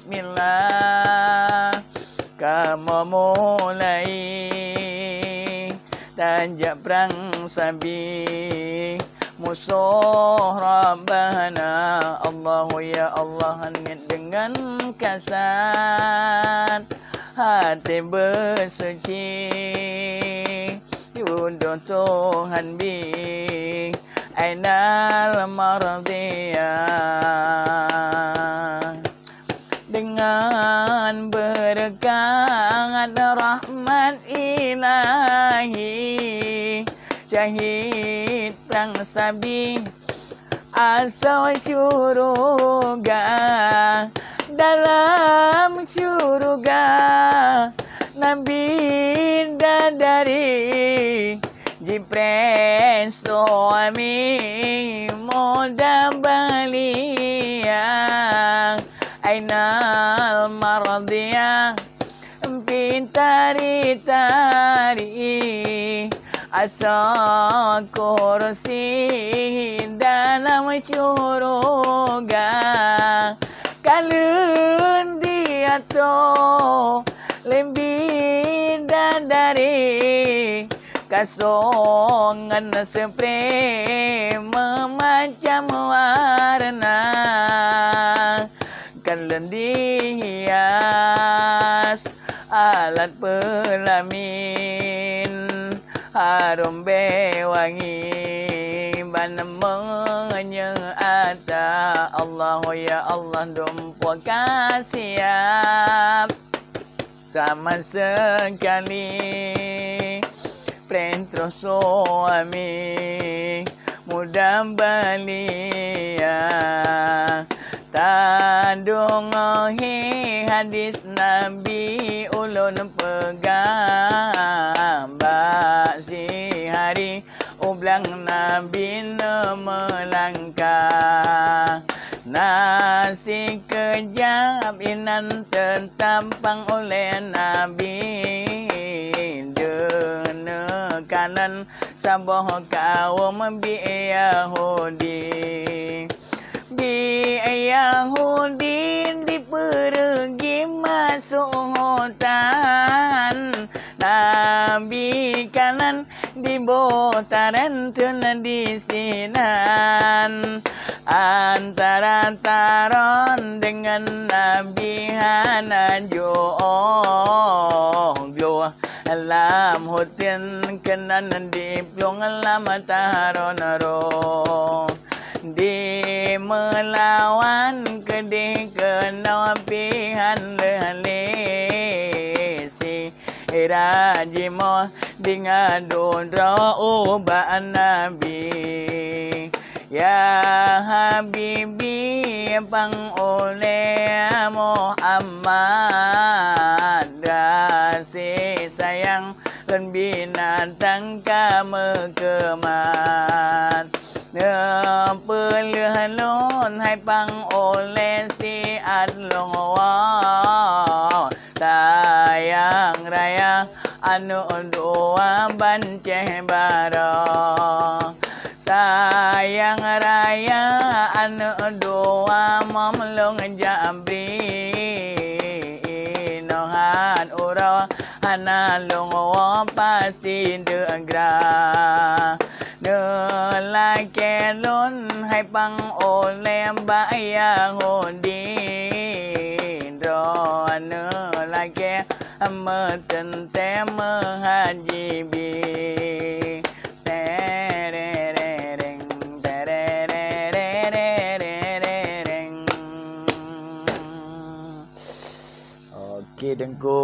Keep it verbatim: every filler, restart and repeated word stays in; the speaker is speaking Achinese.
Bismillah, kamoe mulai tajak prang sabe musoh Rabbana. Allahu ya Allah, niet deungon kasat, até beusuci, tudoh Tuhan bie Ainal Mardiyah. Deungon beureukat rahmat Ilahi, syahid prang sabe asoe syuruga. Dalam syuruga Nabi dan dari jipreh suami muda belia Ainal Mardiyah, pih tari-tari asoe kursi dalam syuruga. Ka lheueh diatoe lé bidadari, kasong ngon seupre meumacam warna. Ka lheueh dihias alat peulamin, harôm bèe wangi ban meunyeue ata. Allahu ya Allah, dumpeue ka siab sama sekali. Preh troh suami muda belia, tadeungoe hadis Nabi ulôn peugah. Bak sihari u blang Nabi neumeulangkah. Na sikeujab inan teutampang ulèe Nabi, deuneukanan saboh kawöm bie Yahudi. Bie Yahudi dipeureugi masôk hutan, Nabi kanan diboh tarén teun disinan. Antara taron deungon Nabi hana jiôh glôh, lam hutan keunan diplueng lam taron roh. Dimeulawan keudeh keunoe pih han lheueh lé si Ira jimoh deungon dudoe ubak Nabi, "Ya Habibi, pang ulèe Muhammad, gaséh sayang lôn binatang ka meukeumat. Neupeuleueh lôn hai pang ulèe siat lôn woe." Sayang raya aneuk dua bancéh baroe. Sayang raya aneuk dua momlong jabri. Inoe han uroe hana lôn woe pasti deugra. Neulakèe lôn hai pang ulèe bak Yahudi, droeneuh lakèe meuteuntèe meuhaji bi. Terereng, terereng. Oke, Teungku.